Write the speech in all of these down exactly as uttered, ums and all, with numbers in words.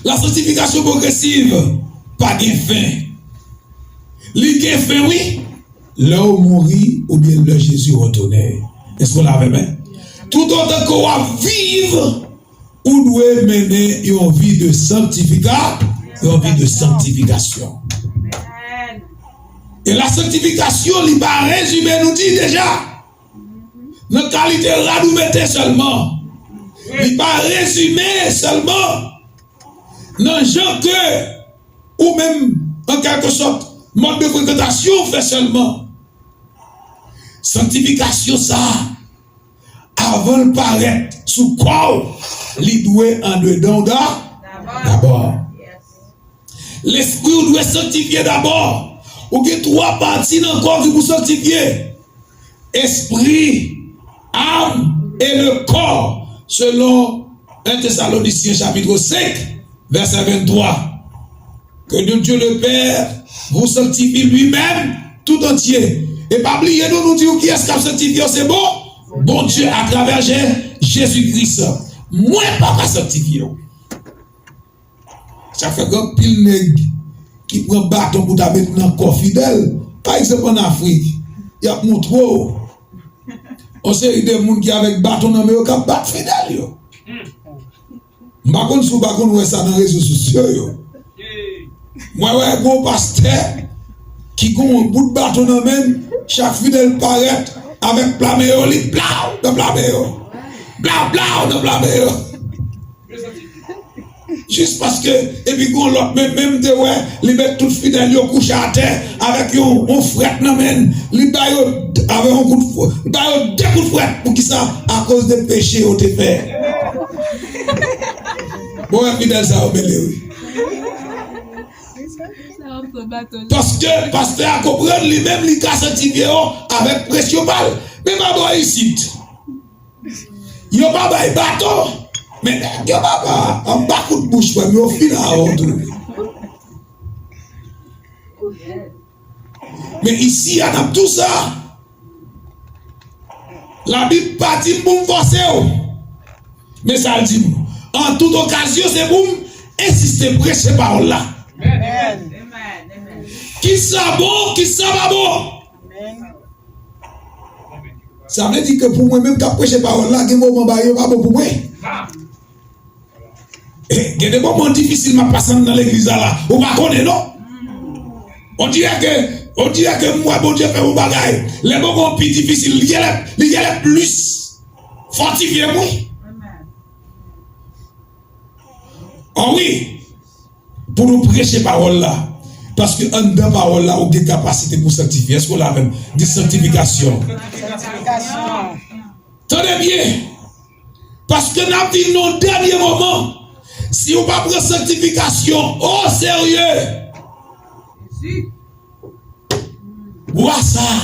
La sanctification progressive pa gen fen. Li gen fen, wi. Lè w mouri oubyen lè Jezi retounen. Èske w la avè mwen? Toutotan ke w ap viv, ou dwe mennen yon vi de sanktifika-, yon vi de sanktifikasyon. E la sanktifikasyon, li pa rezime, nou di deja, nan kalite rad ou mete sèlman. Li pa rezime sèlman nan jan ke ou menm, an kèlke sòt, mòd de frekantasyon w fè sèlman. Sanktifikasyon sa a, avan l parèt sou kò w, li dwe andedan w da-, dabò. Lespri w dwe sanktifye dabò. Ou gen twa pati nan kò w ki pou sanktifye. Esprit, âme et le corps, selon un Thessaloniciens chapitre cinq, verset vingt-trois. Que le Dieu le Père vous sanctifie lui-même tout entier. E pa bliye, nou, nou di w kiyès k ap sanktifye w, se bon, Bondye atravè Je-, Jezi Kris. Mwen pa ka sanktifye w. Sa fè gen anpil nèg ki pran baton pou ta met nan kò fidèl. Pa egzanp, ann Afrik, y ap montre w yon seri de moun ki avèk baton nan men yo k ap bat fidèl yo. M pa konn si w pa konn wè sa nan rezo sosyo yo. Mwen wè gon pastè ki gon bout baton nan men l, chak fidèl parèt avèk pla men yo, li blaw nan pla men yo. Blaw, blaw nan pla men yo. Jis paske, epi gon lòt, men, men m te wè, li met tout fidèl yo kouche atè avèk yon, yon frèt nan men l. Li ba yo, avèk yon kout, li ba yo de kout frèt. Poukisa? Akoz de peche yo te fè. Bon, wè fidèl sa yo mele, wi. Paske pastè a konprann li menm li ka sanktifye yo avèk presyon pa l. Men pa bò isit. Yo pa bay baton. Men nèg yo pa ba anba kout bouch, frè m, yo fin a w tou. Men isi a, n ap di w sa. Labib pa di m pou m fòse w. Men sa l di m, an tout okazyon, se pou m ensiste preche pawòl la. Kisa bon, kisa pa bon. Sa vle di ke pou mwen menm k ap preche pawòl la, gen moman bagay yo pa bon pou mwen. E, gen de moman difisil m ap pase anndan legliz la la. Ou pa konnen, non? On dirait que, on dirait que m wè Bondye fè yon bagay. Lè moman pi difisil, li genlè, li genlè plis fòtifye m, wi. O wi, pou nou preche pawòl la. Paske anndan pawòl la, ou gen kapasite pou sanktifye. Èske w la avè m? Gen sanktifikasyon. Tande byen. Paske n ap viv nan yon dènye moman. Si ou pa pran sanktifikasyon o serye, bwa sa a,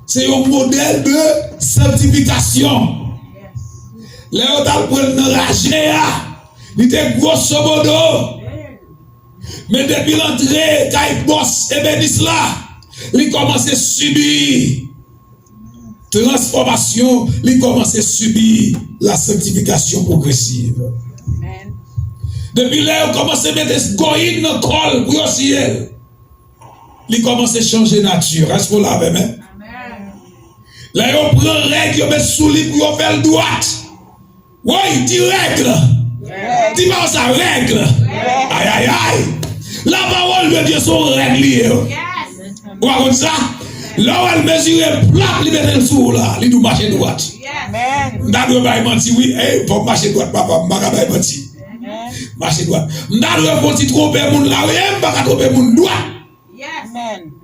se yon modèl de sanktifikasyon. Lè yo t al pran l nan raje a, li te gwosomodo. Men depi l antre kay bòs ebenis la, li kòmanse sibi transfòmasyon, li kòmanse sibi la sanktifikasyon pwogresiv. Depi lè yo kòmanse mete goyin nan kò l pou yo siye l, li kòmanse chanje nati. Èske w la avè m? Lè yo pran règ, yo met sou li pou yo fè l dwat. Woy, di règ. Di pa sa, règ. Ay, ay, ay. Lapawòl de Dye se yon règ li ye. Ou pa konn sa? Lè w al mezire plap, li mete l sou ou la, li di w mache dwat. M ta dwe bay manti, wi. Ey, fò m mache dwat, papa, m pa ka bay manti. Mache dwat. M ta dwe fè yon ti twonpe moun la, wi, e m pa ka twonpe moun dwat.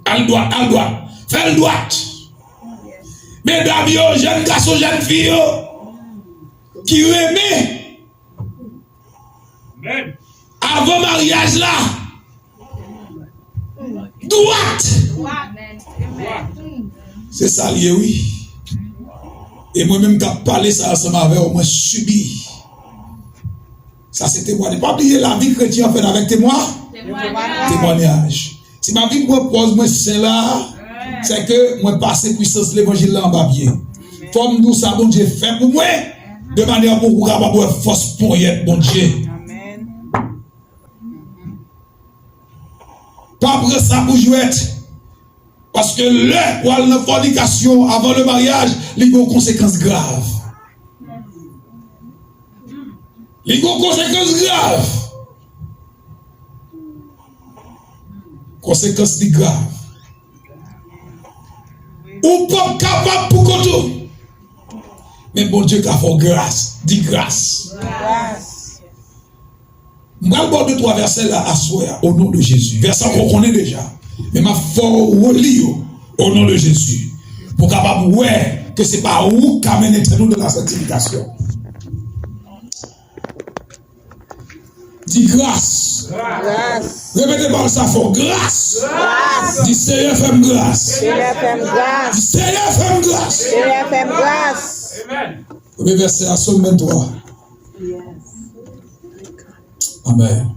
Al dwat, al dwat. Fè l dwat. Medam yo, jèn gason, jèn fi yo, ki renmen avan maryaj la, dwat. Se sa l ye, wi. E mwen menm k ap pale sa ansanm avè w, mwen sibi. Sa se temwayaj. Pa bliye, lavi kretyen an fèt avèk temwa-, temwayaj. Si m ap vin pran pòz mwen sen la, se ke mwen pase pwisans levanjil la anba pye. Fò m di w sa Bondye fè pou mwen, de manyè pou ou kapab wè fòs ponyèt Bondye. Pa pran sa pou jwèt. Paske lè w al nan fònikasyon avan le maryaj, li gen yon konsekans grav. Li gen yon konsekans grav. Konsekans li grav. Ou p ap kapab pou kont ou. Men Bondye ka fè w gras. Di gras. Gras. M pral ba w de twa vèsè la aswè a, o non de Jezi. Vèsè w konnen deja. Men m ap fè w reli yo, o non de Jezi. Pou w kapab wè ke se pa ou k ka mennen tèt ou nan la sanktifikasyon. Di gras. Gras. Repete pawòl sa fò. Gras. Gras. Di Senyè fè m gras. Senyè fè m gras. Di Senyè fè m gras. Senyè fè m gras. Amen. Premye vèsè a, Sòm venntwa. Amèn.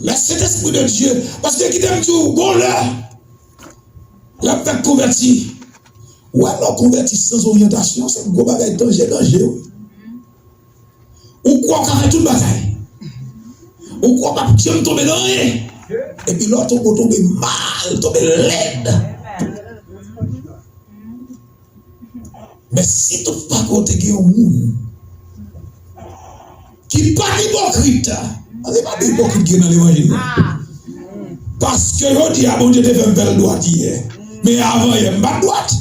Le Saint-Esprit de Dieu, paske kite m di w, gon lè, l ap fèk konvèti. Ou wè, lè w konvèti san oryantasyon, se gwo bagay, danje, danje, wi. Ou kwè w ka fè tout bagay. Ou kwè w p ap janm tonbe nan anyen. Epi lè w tonbe, w tonbe mal, tonbe lèd. Men si tout pa kote gen yon moun ki pa t ipokrit, se pa de ipokrit ki gen nan levanjil la. Paske jodi a, Bondye te fè m fè l dwat yè. Men avan yè, m pa t dwat.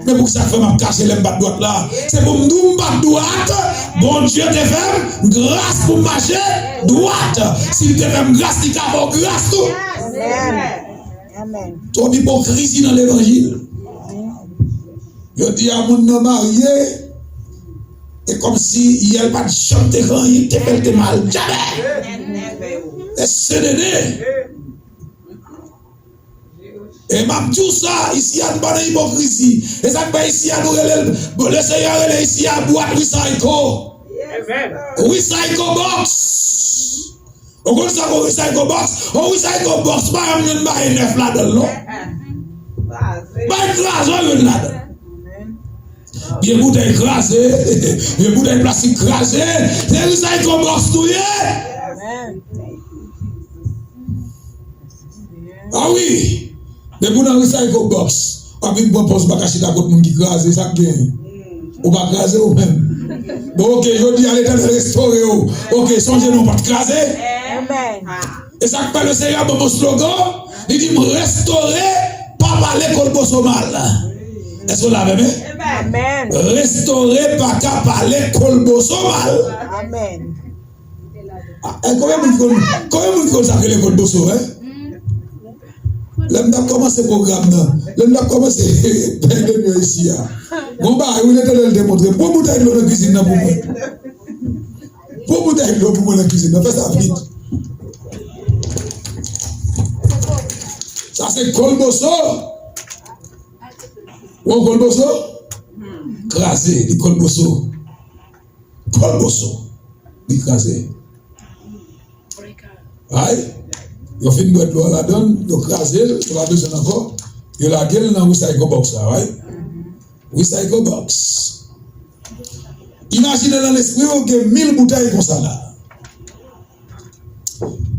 Men poukisa k fè m ap kache lè m pa t dwat la? Se pou m di w m pa t dwat. Bondye te fè m gras pou m mache dwat. Si l te fè m gras, li ka fè w gras tou. Amèn. Amèn. Twòp ipokrizi nan levanjil. Jodi a, moun nan marye, e kòmsi yè l pa t janm te gen anyen ki te fè l te mal. Jamè! E C D D. E m ap di w sa, isi a, nou pa nan ipokrizi. E sa k fè isi a, nou rele l, bon, Lesenyè rele isi a bwat recycle. Recycle box. Ou konn sa k yon recycle box? Yon recycle box, pa yon moun bay nèf ladan l, non. Bay kraze yon ladan l. Vye boutèy kraze, vye boutèy plastik kraze, se recycle box nou ye. A wi, depi w nan recycle box, w ap vin pran pòz pa ka chita kot moun ki kraze, sa k gen? Ou pa kraze ou menm. Bon, oke, jodi a Letènèl restore w. Oke, sonje non, w pa t kraze. Amèn. E sa k fè Lesenyè ban m yon slogan, li di m, restore, pa pale kolboso mal. Èske w la avè m? Amèn. Restore, pa ka pale kolboso mal. Amèn. Ah, eh, konbyen moun ki konn, konbyen moun ki konn sa k rele kolboso, en? Lè m t ap kòmanse pwogram nan, lè m t ap kòmanse pèlen yo isi a, gon bagay wi Letènèl te montre m. Pran boutèy dlo nan kwizin nan pou mwen. Pran boutèy dlo pou mwen nan kwizin nan. Fè sa vit. Sa se kolboso. Ou wè kolboso? Kraze, li kolboso. Kolboso. Li kraze. Ay, yo fin bwè dlo a ladan l, yo kraze l, yo pa bezwen l ankò. Yo lage l nan recycle box la, ay. Recycle box. Imajine nan lespri w gen mil boutèy konsa la.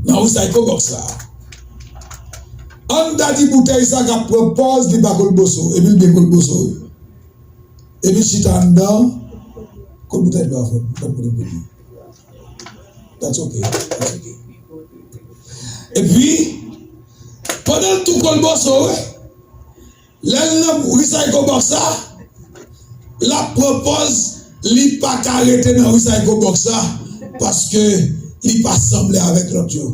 Nan recycle box la. Ann ta di boutèy sa k ap pran pòz li pa kolboso, epi l byen kolboso. Epi l chita anndan, kot boutèy dlo a, frè m? Kot boutèy dlo a? That's okay. That's okay. Epi, pandan l tou kolboso, wi, lè l nan recycle box la, l ap pran pòz li pa ka rete nan recycle box la, paske li pa sanble avèk lòt yo.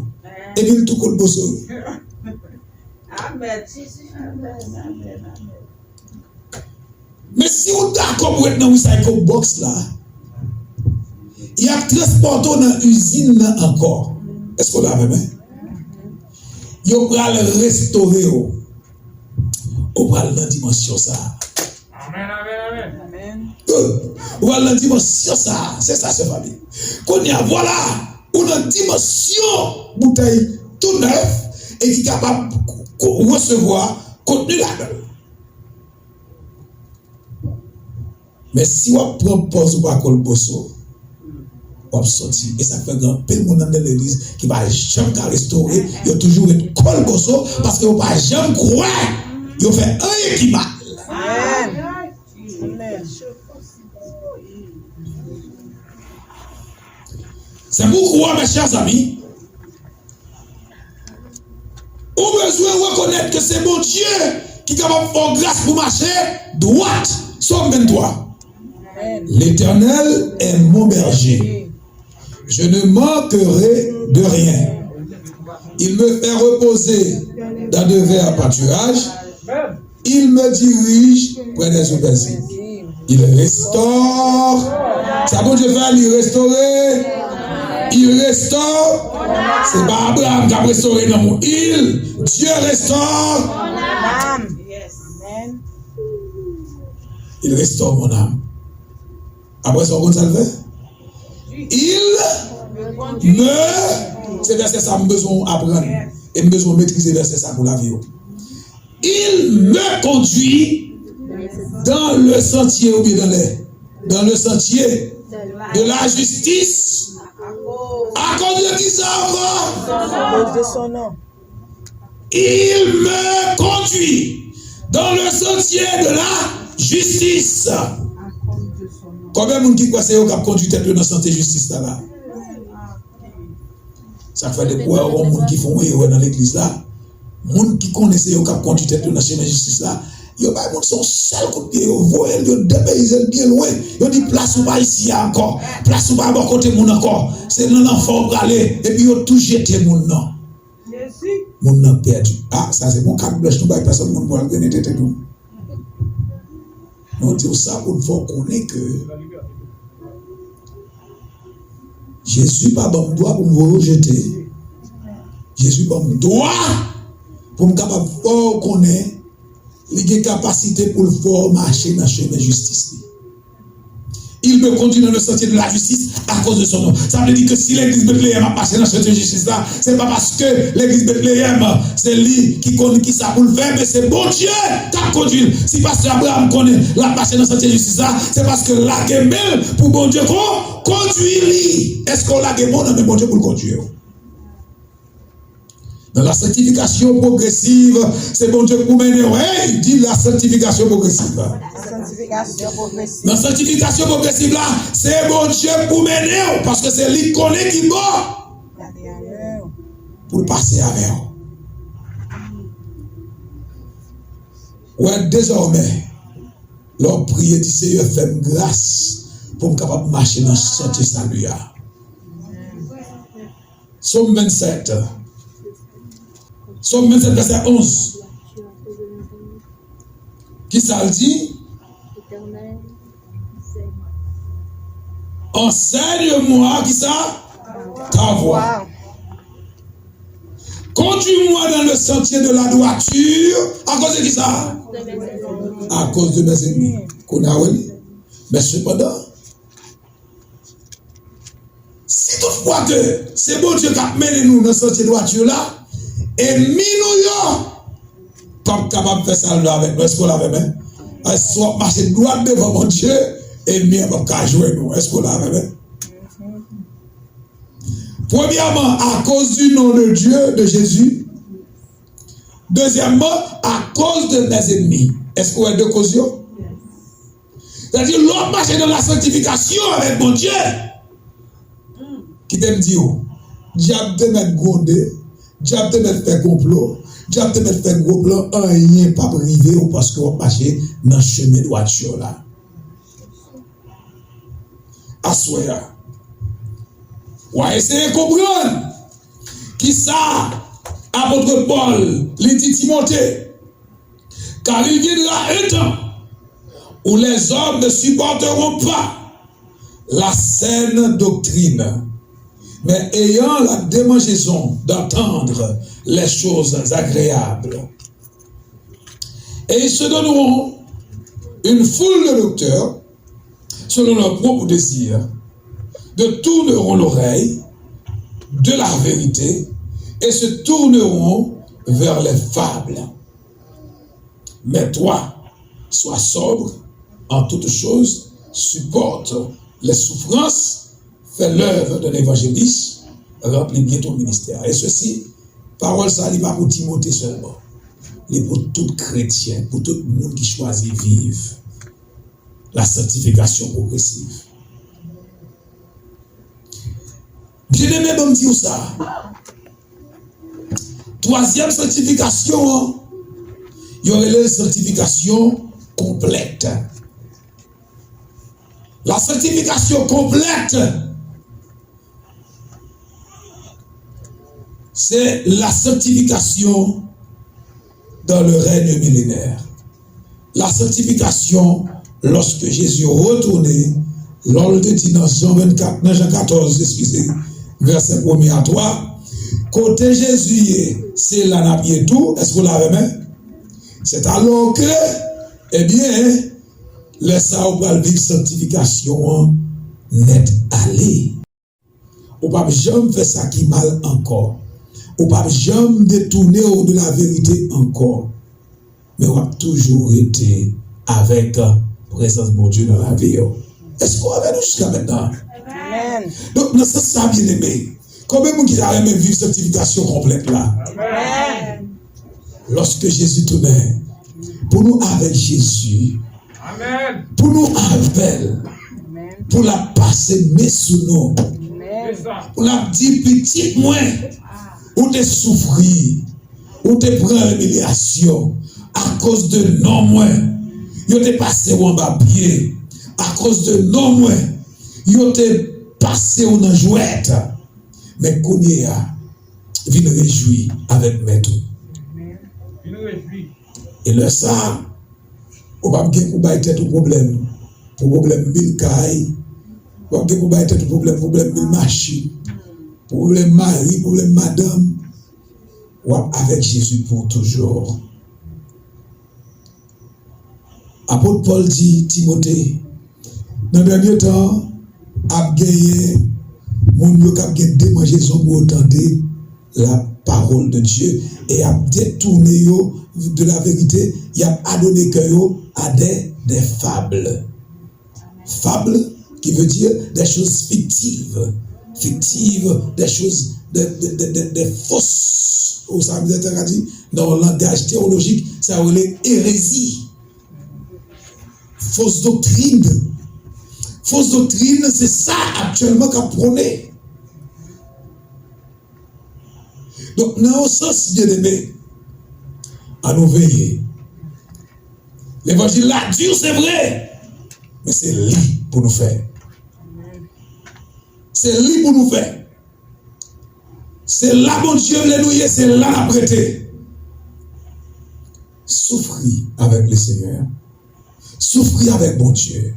Epi l tou kolboso, wi. Amèn, Jezi. Amèn, amèn, amèn. Men si w dakò pou w ret nan recycle box la, y ap transpòte w nan izin nan ankò. Èske w la avè mwen? Yo pral restore w. Ou pral nan dimansyon sa a. Amèn, amèn, amèn. Ou pral nan dimansyon sa a. Se sa, sè Fabi. Kounye a, vwala, ou nan dimansyon boutèy tou nèf e ki kapab ko-, ko-, resevwa kontni ladan l. Men si w ap pran pòz ou pa kolboso, w ap sòti. E sa k fè gen anpil moun anndan legliz ki pa janm ka restore, yo toujou ret kolgoso, paske yo pa janm kwè yo fè anyen ki mal. Amèn. Amèn. C'est pourquoi, mes chers amis, ou bezwen rekonèt ke se Bondye ki kapab fè w gras pou mache dwat. Sòm venntwa. Amèn. L'Éternel est mon berger. Je ne manquerai de rien. Il me fait reposer dans de verts pâturages. Il me dirige près des eaux paisibles. Il restaure. Sa Bondye fè, li restore. Il restaure. Se pa Abraham k ap restore nanm ou. Il, Dieu restaure. Il restaure mon âme. Apre sa, w konn sa l fè? Il me, se vèsè sa m bezwen w aprann. E m bezwen w metrize vèsè sa pou lavi w. Il me conduit dans le sentier, oubyen dans les, dans le sentier de la justice. Akoz de kisa ankò? Akoz de son non. Il me conduit dans le sentier de la justice. Konbyen moun ki kwè se yo k ap kondui tèt yo nan sante jistis la la? Sa k fè depi w wè yon moun ki fè yon erè nan legliz la, moun ki konnen se yo k ap kondui tèt yo nan chemen jistis la, yo bay moun se yon sèl kout pye, yo voye l, yo depeyize l byen lwen. Yo di plas ou pa isi a ankò, plas ou pa bò kote moun ankò. Se nan lanfè w prale, epi yo tou jete moun nan. Moun nan pèdi. Ah, sa se bon kat blanch nou bay pèsòn moun pou al grennen tete nou. Nou di w sa pou n fè w konnen ke Jezi pa ban m dwa pou m voye w jete. Jezi ban m dwa pou m kapab fè w konnen li gen kapasite pou l fè w mache nan chemen jistis li. Il me conduit dans le sentier de la justice à cause de son nom. Sa vle di ke si legliz Betleyèm ap mache nan sante jistis la, se pa paske legliz Betleyèm se li ki konn kisa pou l fè, men se Bondye k ap kondui l. Si pastè Abraham konnen l ap mache nan sante jistis la, se paske l lage men l pou Bondye kon, kondui li. Èske w lage men w nan men Bondye pou l kondui w? Dans la sanctification progressive, se Bondye k pou mennen w. Hey, di la sanctification progressive. Sanctification progressive. Nan sanktifikasyon pwogresif la, se Bondye k pou mennen w, paske se li k konnen ki bò pou l pase avè w. Wè, dezòmè, lè w priye, di, Seyè, fè m gras pou m kapab mache nan chantye sali a. Sòm vennsèt. Sòm vennsèt, vèsè onz. Kisa l di? Enseigne-moi, kisa? Ta voie. Conduis-moi dans le sentier de la droiture. Akoz de kisa? Akoz de mes ennemis. Kounye a, wi. Men sepandan, si toutfwa ke se Bondye k ap mennen nou nan santye dwati la, enmi nou yo p ap kapab fè sa l vle avèk nou. Èske w la avè m? Èske w ap mache dwat devan Bondye, enmi an p ap ka jwenn ou? Èske w la avè m? Premyèman, akoz du nom de Dieu, de Jésus. Dezyèmman, akoz de mes ennemis. Èske w wè de koz yo? Sètadi, lè w ap mache nan la sanktifikasyon avèk Bondye, kite m di w, dyab te mèt gwonde, dyab te mèt fè konplo, dyab te mèt fè gwo plan, anyen p ap rive w paske w ap mache nan chemen dwati la. Aswè a, w a eseye konprann kisa apot Pòl li di Timote. Car il viendra un temps où les hommes ne supporteront pas la saine doctrine, mais ayant la démangeaison d'entendre les choses agréables. Et ils se donneront une foule de docteurs selon leur propre désir, détourneront l'oreille de la vérité et se tourneront vers les fables. Mais toi, sois sobre en toutes choses, supporte les souffrances, Fais l'œuvre d'un évangéliste, remplis bien ton ministère. Et ceci, pawòl sa li pa pou Timote sèlman. Li pou tout kretyen, pou tout moun ki chwazi viv la sanctification progressive. Byeneme, ban m di w sa. Twazyèm sanktifikasyon an, yo rele l sanktifikasyon konplèt. La sanctification complète, c'est la sanctification dans le règne millénaire. La sanctification, lorsque Jésus retourne, lè l te di nan Jan vennkat, nan Jan katòz, eskize, vèsè premye a twa, kote Jezi ye, se la n ap ye tou. Èske w la avè m? C'est alors que, ebyen, lè sa a ou pral viv sanktifikasyon an nèt ale. Ou p ap janm fè sa ki mal ankò. Ou p ap janm detounen w de la verite ankò. Men w ap toujou rete avèk prezans Bondye nan lavi w. Èske w avè nou jiska mentnan? Amèn. Donk, nan sans sa, byeneme, konbyen moun ki ta renmen viv sanktifikasyon konplèt la? Amèn. Lòske Jezi tounen, pou nou avèk Jezi, Amèn. Pou nou avè l, Amèn. Pou l ap pase men sou nou, Amèn. Pou l ap di, "Pitit mwen, ou te soufri, ou te pran imilyasyon akoz de non mwen. Yo te pase w anba pye akoz de non mwen. Yo te pase w nan jwèt. Men kounye a, vin rejwi avèk mèt ou." Vin rejwi. E lè sa a, ou p ap gen pou bay tèt ou pwoblèm, pou pwoblèm mil kay, ou p ap gen pou bay tèt ou pwoblèm, pwoblèm mil machin, pwoblèm mari, pwoblèm madanm. W ap avèk Jezi pou toujou. Apot Pòl di Timote, nan dènye tan, ap genyen moun yo k ap gen demanjezon pou yo tande la parole de Dieu, e y ap detounen yo de la vérité, y ap adone kè yo à des, des fables. Fable qui veut dire des choses fictives. Fictives, des choses, des, des, des, des, des fausses. Ou sa, m te ka di, nan yon langaj teyolojik, sa yo rele erezi. Fausse doctrine. Fausse doctrine, se sa aktyèlman k ap pwone. Donk, nan yon sans, byeneme, ann nou veye. Levanjil la di, se vre, men se li pou nou fè. Se li pou nou fè. Se la Bondye vle nou ye, se la n ap rete. Soufri avèk Lesenyè. Soufri avèk Bondye.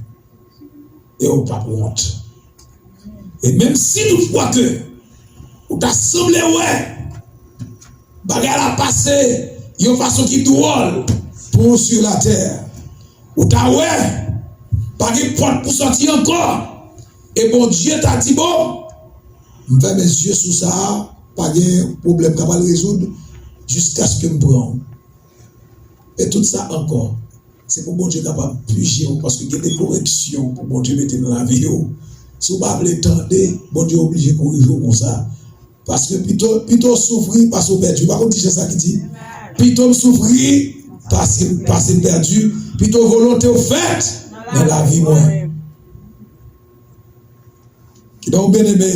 E w p ap wont. E menm si toutfwa ke ou ta sanble wè bagay la pase yon fason ki dwòl pou ou sou latè, ou ta wè pa gen pòt pou sòti ankò, e Bondye ta di, "Bon, m fèmen zye sou sa a, pa gen pwoblèm k ap al rezoud jiskaske m pran w." E tout sa ankò, se pou Bondye kapab pije w, paske gen de koreksyon pou Bondye mete nan lavi w. Si w pa vle tande, Bondye oblije korije w konsa. Paske pito, pito w soufri pase w pèdi. Ou pa konn ti jan sa ki di? Pito m soufri pase, pase m pèdi, pito volonte w fèt nan lavi mwen. Kidonk, byeneme,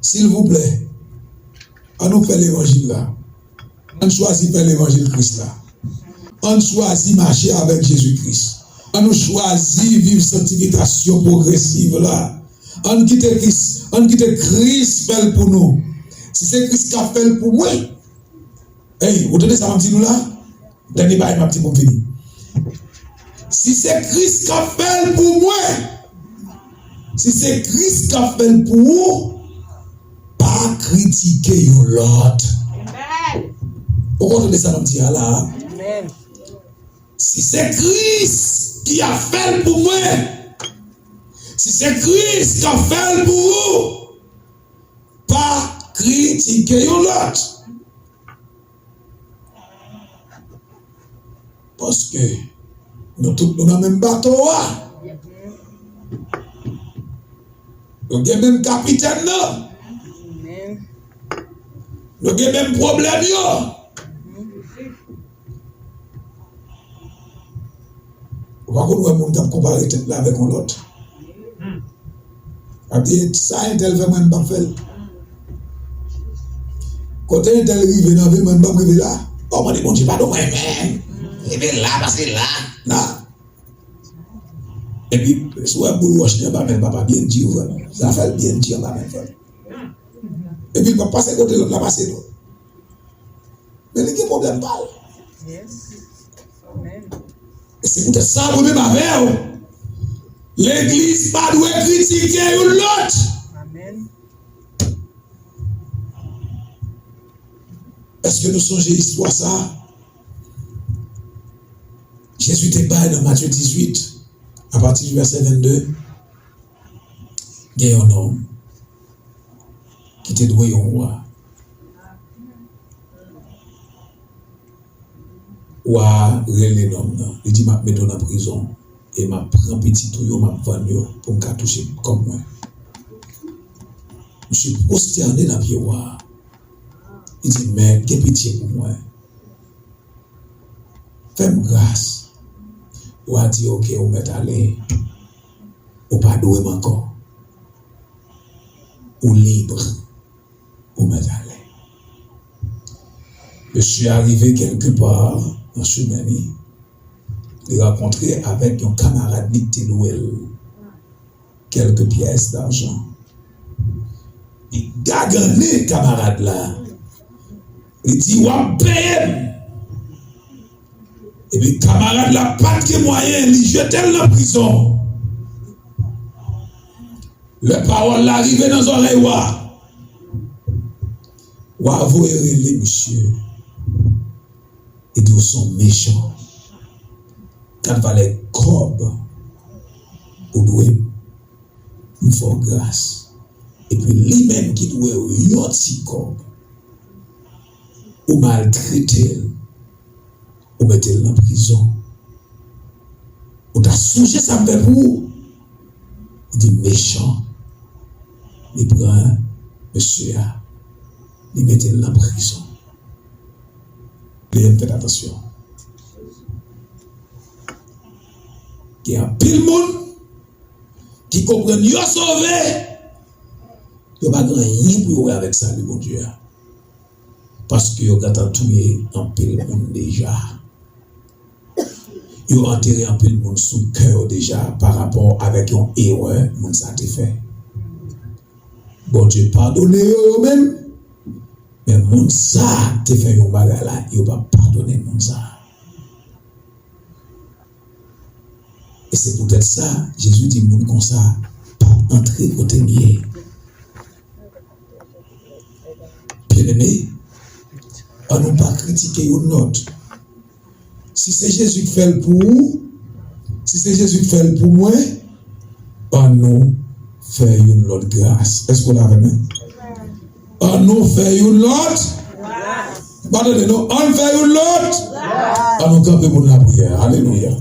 silvouplè, ann nou fè levanjil la. Ann chwazi fè levanjil Kris la. Ann chwazi mache avèk Jezi Kris. Ann nou chwazi viv sanktifikasyon pwogresiv la. Ann kite Kris, ann kite Kris fè l pou nou. Si se Kris k ap fè l pou mwen, ey, ou tande sa m ap di nou la? Dènye bagay m ap di pou m fini. Si se Kris k ap fè l pou mwen, si se Kris k ap fè l pou ou, pa kritike yon lòt. Ou konn tande sa m ap di a la? Si se Kris ki ap fè l pou mwen, si se Kris k ap fè l pou ou, pa kritike yon lòt. Paske nou tout nou nan menm bato a. Nou gen menm kapitèn nan. Nou gen menm pwoblèm yo. Ou pa konn wè moun k ap konpare tèt la avèk yon lòt. Ap di, "Sa entèl fè, mwen m p ap fè l." Kote entèl rive nan vi, mwen m p ap rive la. O, mande Bondye padon mwen, men. Rive la, pase la, la. Epi, si w wè boul wòch li anba men l, papa, byen di w, frè m. Zafè l byen di anba men l, frè m. Epi, l p ap pase kote lòt la pase, non. Men li gen pwoblèm pa l. E se poutèt sa, mwen menm avè w, legliz pa dwe kritike youn lòt. Èske nou sonje istwa sa a? Jezi te bay nan Matye dizuit, apati di vèsè vennde, gen yon nonm ki te dwe yon wa. Wa a rele nonm nan. Li di, "M ap mete w nan prizon e m ap pran pitit ou yo, m ap vann yo pou m ka touche kòb mwen." Misye pwostène nan pye wa a. Li di, "Mèt, gen pitye pou mwen. Fè m gras." Wa a di, "Oke, ou mèt ale. Ou pa dwe m ankò. Ou lib. Ou mèt ale." Mesye a rive kèlkepa nan chemen li, li rankontre avèk yon kamarad li ki te dwe l kèlke pyès dajan. Li gagane kamarad la. Li di, "W ap peye m." Epi kamarad la pa t gen mwayen, li jete l nan prizon. Lè pawòl la rive nan zòrèy wa, wa voye rele misye. Li di, "Ou se yon mechan. Gad valè kòb ou dwe m. M fè w gras." Epi li menm ki dwe w yon ti kòb, ou maltrete l, ou mete l nan prizon. Ou ta sonje sa m fè pou ou? Li di, "Mechan." Li pran mesye a, li mete l nan prizon. Li menm fè atansyon. Gen anpil moun ki konprann yo sove, yo pa gen anyen pou yo wè avèk sali Bondye a. Paske yo gentan touye anpil moun deja. Yo antere anpil moun sou kè yo deja pa rapò avèk yon erè moun sa te fè. Bondye padone yo, yo menm, men moun sa te fè yon bagay la, yo pa padone moun sa. E se poutèt sa, Jezi di moun konsa p ap antre kote l ye. Byeneme, ann nou pa kritike youn lòt. Si se Jezi k fè l pou ou, si se Jezi k fè l pou mwen, ann nou fè youn lòt gras. Èske w la avè m? Ann nou fè youn lòt. Pa tande non, ann fè youn lòt. Ann nou kanpe pou lapriyè. Alelouya.